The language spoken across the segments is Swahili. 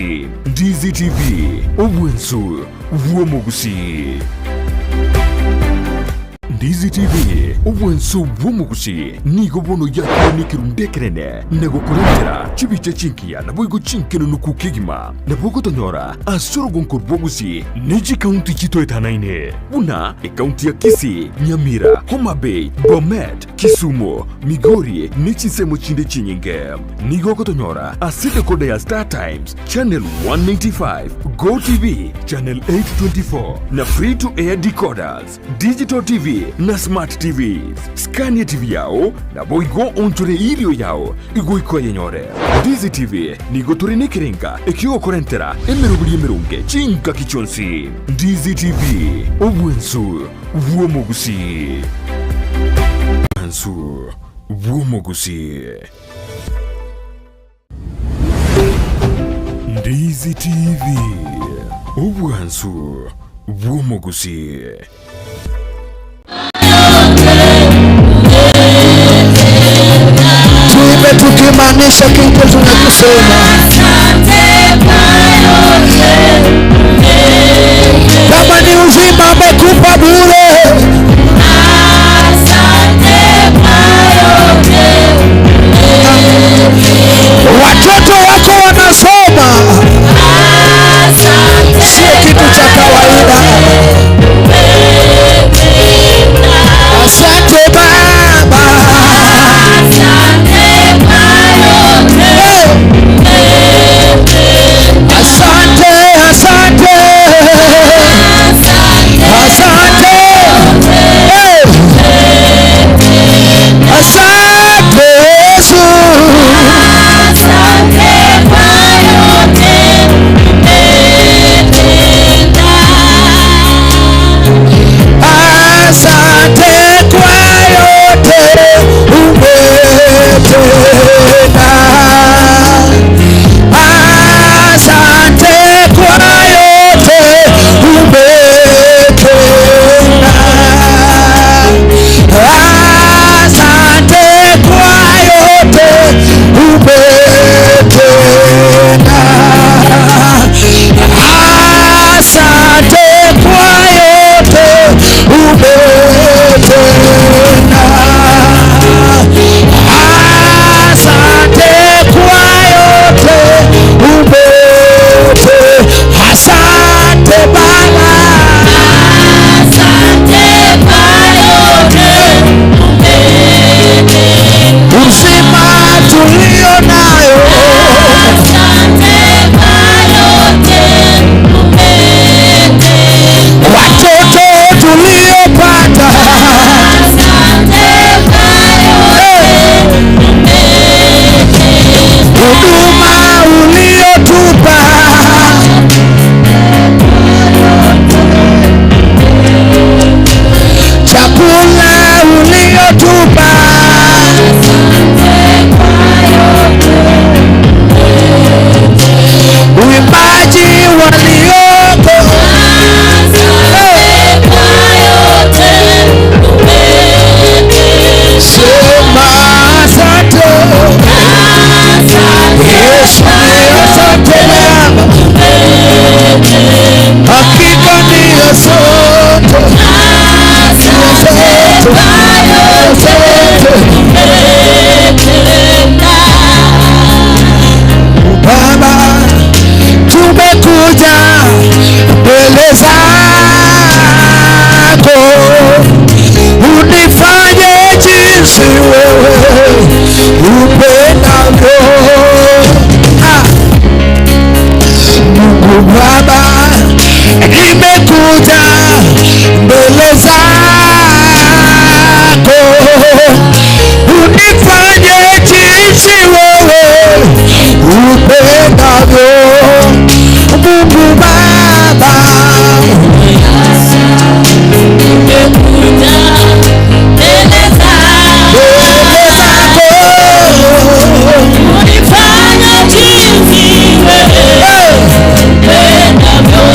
Ndizi TV, obwensu bw'omugusi. Ndizi TV, obwensu bw'omugusi nigo bono yakinikirundekerene nagokurentera chibicha chinkiya naboigo chinkenunuku kigima nabogotonyora asorogonko bwogusi neji kaunti chitoetanaine buna ekaunti ya Kisii, Nyamira, Homa Bay, Bomet, Kisumu, Migori nechinsemo chinde chinyinge. Nigo gotonyora ase dekoda ya Star Times Channel 195, Go TV Channel 824 na free to air decoders, digital TV na smart TVs. Skania TV yao na boigo onchore ilio yao igoiko yenyore. Ndizi TV nigo turi nekerenga ekigokorentera emerobiri emerunge chinka kichonsi. Ndizi TV, obwensu bw'omugusi. Obwensu bw'omugusi. Ndizi TV, obwansu bw'omugusi. Tuimbe tukimaanisha kitu tunachosema. Kama ni uzima amekupa bure, watoto wako wanasoma, sio kitu cha kawaida. Asante Baba. Hey. Asante, asante, asante. Hey. Asante Yesu. Asante kwa yote umetenda. Asante kwa yote umetenda. Asante kwa yote umetenda. Asante kwa yote umetenda. Asante kwa yote umetenda. Asante kwa yote umete. Asante Baba. Asante kwa yote umetenda. Uzima tulio nayo, Asante kwa yote umetenda. Watoto tuliopata, Asante kwa yote umetenda. Huduma uliotupa, chakula uliotupa, uimbaji walioko, Asante kwa yote umetenda. Sema asante. Yesu ni asante Baba, hakika ni asante, asante, asante. Baba, tumekuja mbele zako, unifanye jinsi wewe upendavyo. Ah. Mungu Baba, nimekuja mbele zako, unifanye jinsi wewe upendavyo. Mungu Baba, Nimekuja mbele zako, mbele zako, unifanye jinsi wewe upendavyo.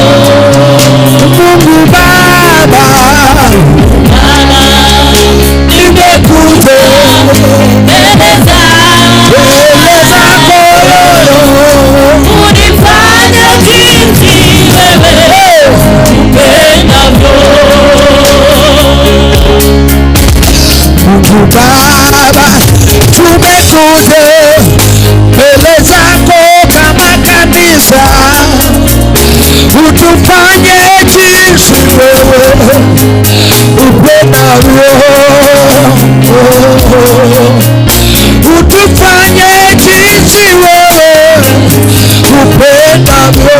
Mungu Baba, Baba, nimekuja mbele zako, mbele zako, unifanye Utufanye jinsi wewe upendavyo, utufanye jinsi wewe upendavyo,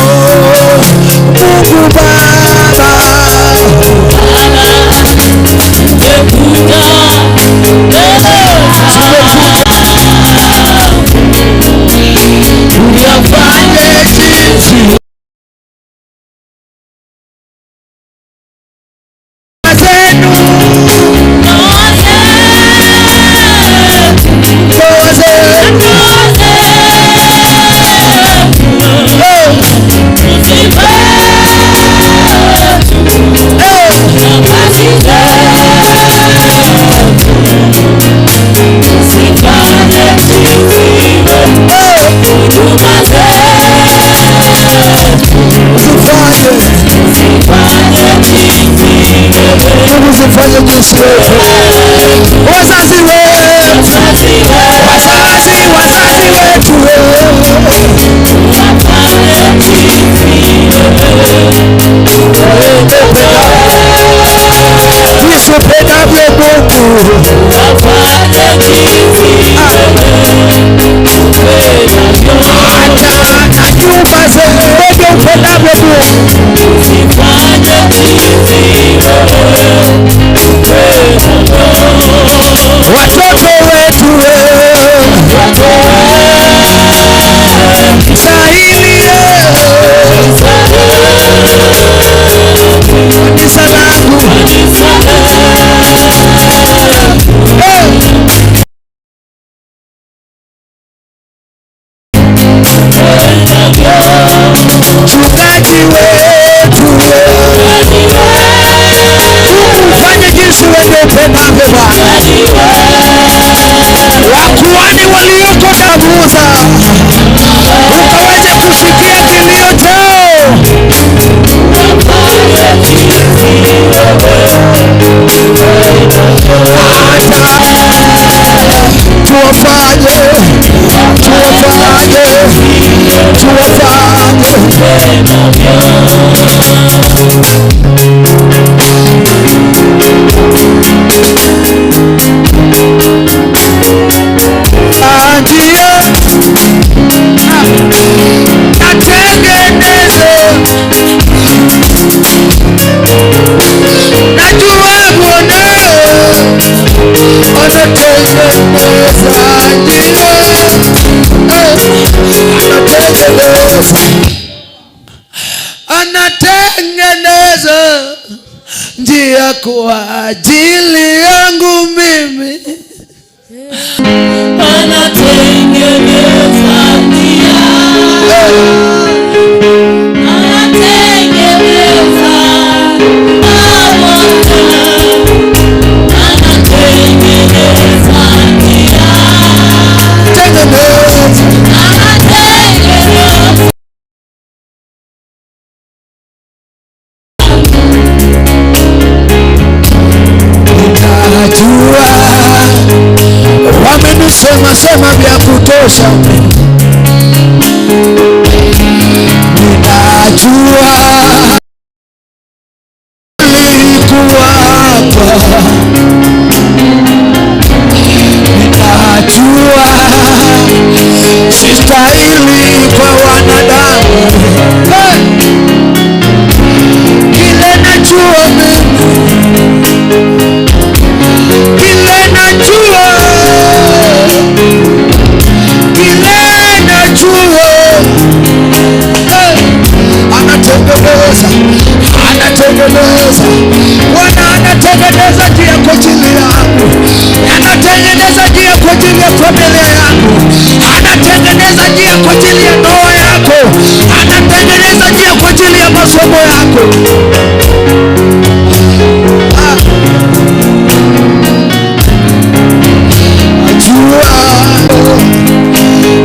Mungu Baba. Uyafanye jinsi zenu, ndoa zenu, usifanye jinsi wewe. Wazazi wetu, wazazi wetu wewe, jinsi upendavyo Mungu. Hata na nyumba zetu upendavyo Mungu. Watoto wetu wewe, sahili kanisa langu, mchungaji wetu wewe, Mungu ufanye jinsi wewe upendavyo Bwana. Wakuhani walioko Dabuza, ukaweze kusikia kilio chao. Hata tuwafanye, tuwafanye, tuwafanye. Njia natengeneze, najua Bwana anatengeneza njia, anatengeneza, anatengeneza njia kwa ajili yangu mimi. Anatengeneza njia, anatengeneza Bwana, anatengeneza njia, Tengeneza anatengeneza. Najua wamenisema sema vya kutosha, ninajua likuwapa, ninajua sistahili kwa wanadamu. Hey! Kile najua mimi, kile najua, kile najua, hey, anatengeneza, anatengeneza Bwana, anatengeneza njia kwa ajili yangu, anatengeneza njia kwa ajili ya familia yangu, anatengeneza njia kwa ajili ya ndoa yako, anatengeneza njia kwa ajili ya masomo yako. Ah. Najua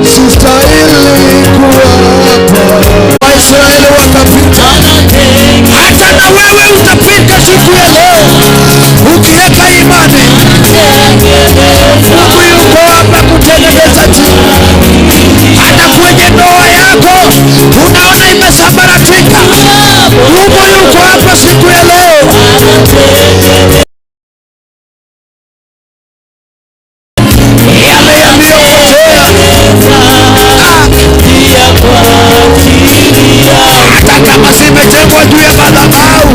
sistahili kuwapa. Waisraeli wakapita, hata na wewe utapita siku ya leo ukiweka imani. Mungu yuko hapa kutengeneza njia. Hata kwenye ndoa yako unaona imesambaratika, Yale yaliyopotea, hata kama zimejengwa juu ya madhabahu.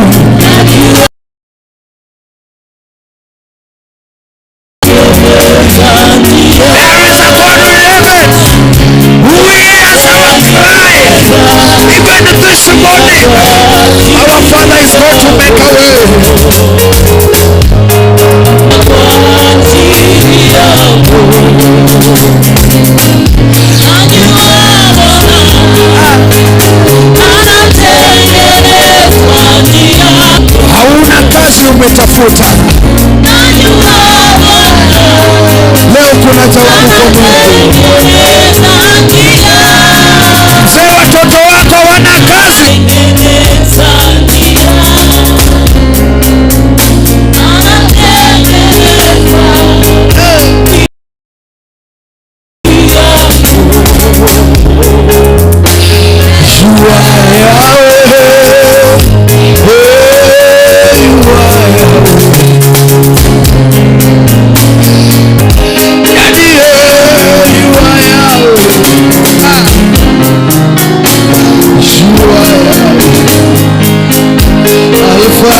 There is a God in heaven who hears our cry. Even this morning, our Father is going to make a way. Hauna kazi umetafuta, leo kuna jawabu kwa Mungu. Mzee, watoto wako hawana kazi, You are Yahweh. Hey, you are Yahweh. Daddy, hey, you are Yahweh. Ah. You are Yahweh. Alpha.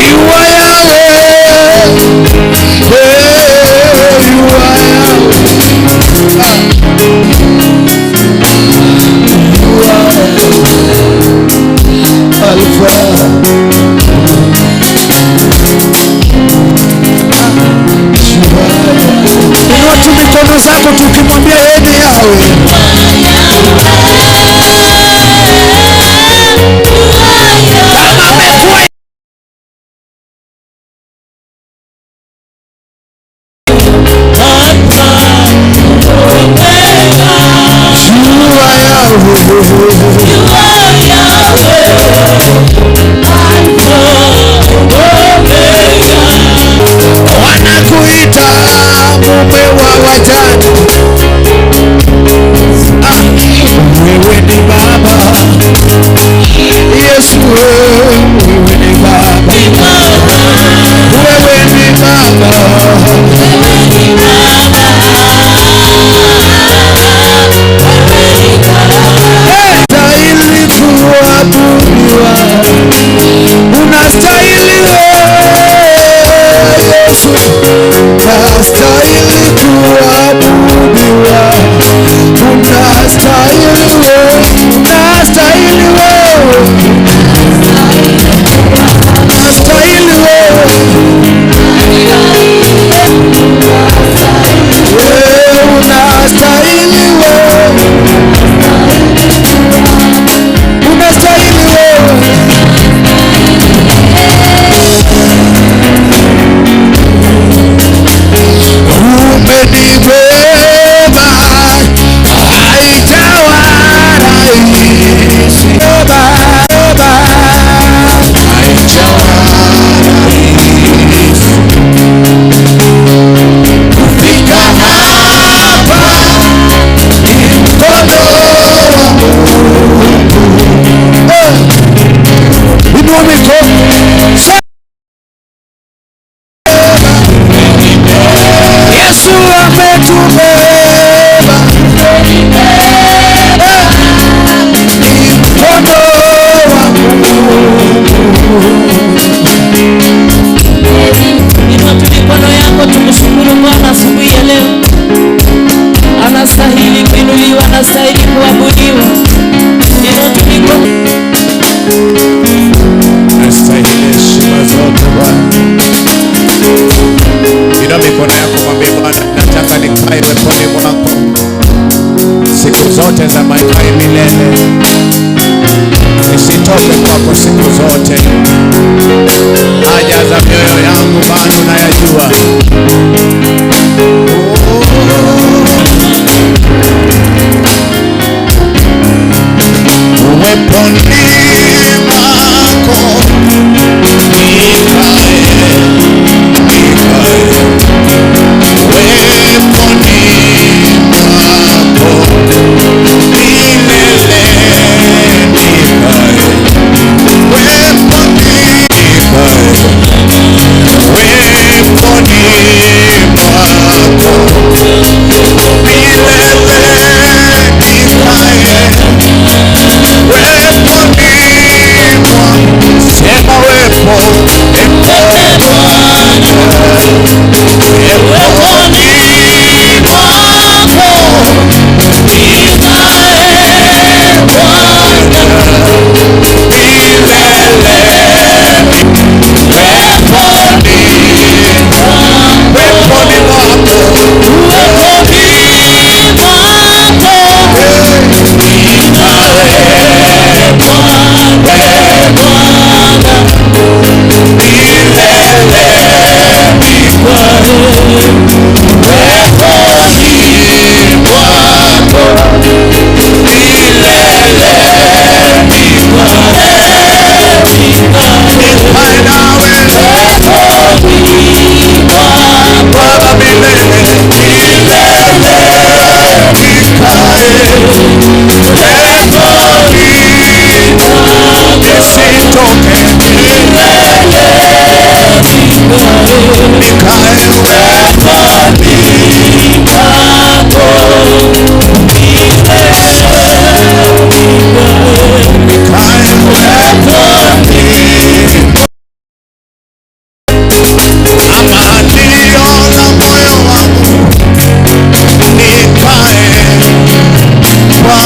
You are Yahweh. Hey, you are Yahweh. Ah. You are Alpha. Inua tu mikono zako tukimwambia yeye ni Yahweh. Kama amekuwa You are Yahweh. Wanakuita mume wa wajane. Ah, wewe ni baba. Yesu, wewe ni baba. Wewe ni baba. Stahili kuabudiwa. Unastahili wewe Yesu. Unastahili kuabudiwa. Unastahili wewe. Unastahili wewe. Unastahili wewe. Wewe unastahili wewe. Unastahili wewe. Umenibeba, haijawa rahisi. Beba, beba, haijawa rahisi. Kufika hapa ni mkono wa Mungu. Inua mikono. Yesu ametubeba. Ni mkono wa Inua tu mikono yako tumshukuru Bwana asubuhi ya leo. Anastahili kuinuliwa, anastahili kuabudiwa. Inua tu mikono. Nastahili heshima zote Bwana. Inua mikono yako, mwambie Bwana, nataka nikae uweponi mwako siku zote za maisha milele, nisitoke kwako siku zote. Haja za mioyo yangu Bwana unayajua. Uweponi mwako nikae, nikae uweponi mwako milele. wewe.